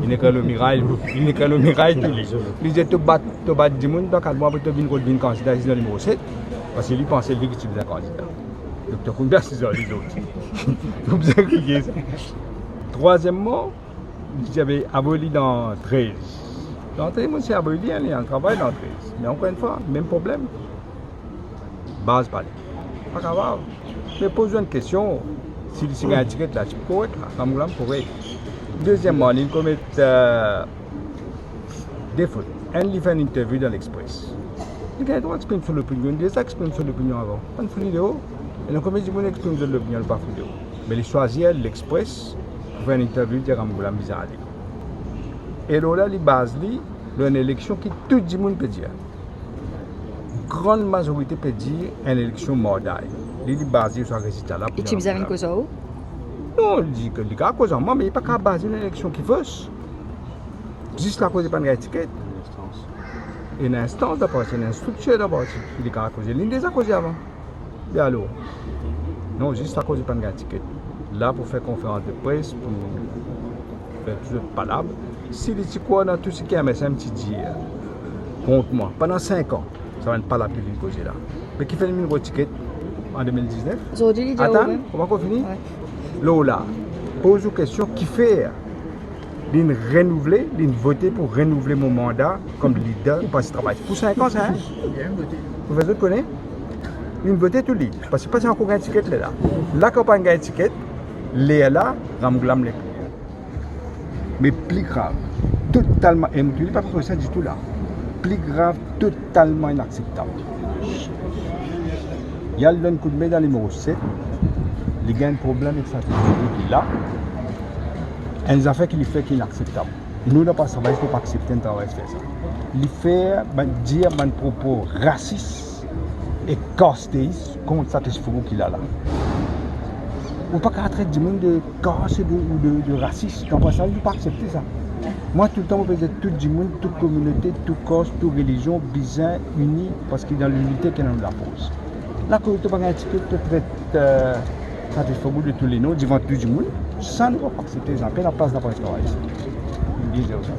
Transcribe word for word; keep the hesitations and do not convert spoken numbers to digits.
Li ekrir lor miray, li ekrir lor miray tou li. Li dir to bat, to bat dimoun, dan kat mwa apre to vinn kot vinn kandida isi dan nimero set, parski li panse li ki ti bizin kandida. Dokter Combia size li zordi. To bizin kriye sa. Trwaziem mo, li ti ave avoy li dan trez. Dan trez, mo ti avoy li, li al travay dan trez. Me ankor enn fwa, mem problem. Baz pale. Pa kapav. Me poz ou enn kestion, si li ti gagn tiket la, ti pou korek la, Ramgoolam korek. Deziem mo, li komet, eh, de fot. Enn, li fer enn interview dan L'Express. Li gagn drwa exprim so lopinion, li deza exprim so lopinion avan. Bann fou li deor. E dan konbien dimoun exprim zot lopinion, li pa fou deor. Me li swazir L'Express pou fer enn interview, dir Ramgoolam bizin ale. E lor la, li baz li lor enn eleksion ki tou dimoun pe dir. Gran mazorite pe dir enn eleksion marday. Li, li baz li lor sa rezilta la pou... Li ti bizin vinn koz ar ou? Non, li dir ki li kapav koz ar mwa, me li pa kapav baz li lor enn eleksion ki fos. Zis akoz li pa'nn gagn tiket. Ena instans dan parti, ena striktir dan parti ki li kapav koze. Li deza koze avan. Be alor, non, zis akoz li pa'nn gagn tiket. La pou fer konferans de pres, pou fer tou zot palab. Si li ti krwar dan tou seki M S M ti dir kont mwa pandan sink an, sa bann palab ki li koze la. Me kifer li vinn koz tiket an de mil diznef? Zordi li dir... Atann, ou pa ankor fini? Wi. Lor la, poz ou kestion, kifer li'nn renouvle, li'nn vote pou renouvle mo manda kom lider, parski travay pou sink an sa, hein? Pou fer zot kone, li'nn vote tou li, parski pa ti ankor gagn tiket lerla. La kan pa'nn gagn tiket, lerla Ramgoolam nepli. Me pli grav, totalman, e mo tou li pa trouv sa ditou la. Pli grav, totalman inakseptab. Li al donn koudme dan nimero set, li gagn problem ek sa ki la. Enn zafer ki li fer ki inakseptab. Nou, dan parti travayis, nou pa aksepte enn travayer fer sa. Li fer bann, dir bann propo rasis ek kasteis kont sa ti fouro ki la la. Ou pa kapav tret dimoun de kas ou de, ou de, de rasis. Dan parti travayis, nou pa aksepte sa. Mwa, toultan, mo pe dir tou dimoun, tou kominote, tou kas, tou relizion bizin ini, parski dan linite ki ena nou lafors. La, kan to pa gagn tiket, to tret, eh, sa ti fouro de tou le non divan tou dimoun, sa nou pa aksepte, sa pena plas dan parti travayis. Li dir sa.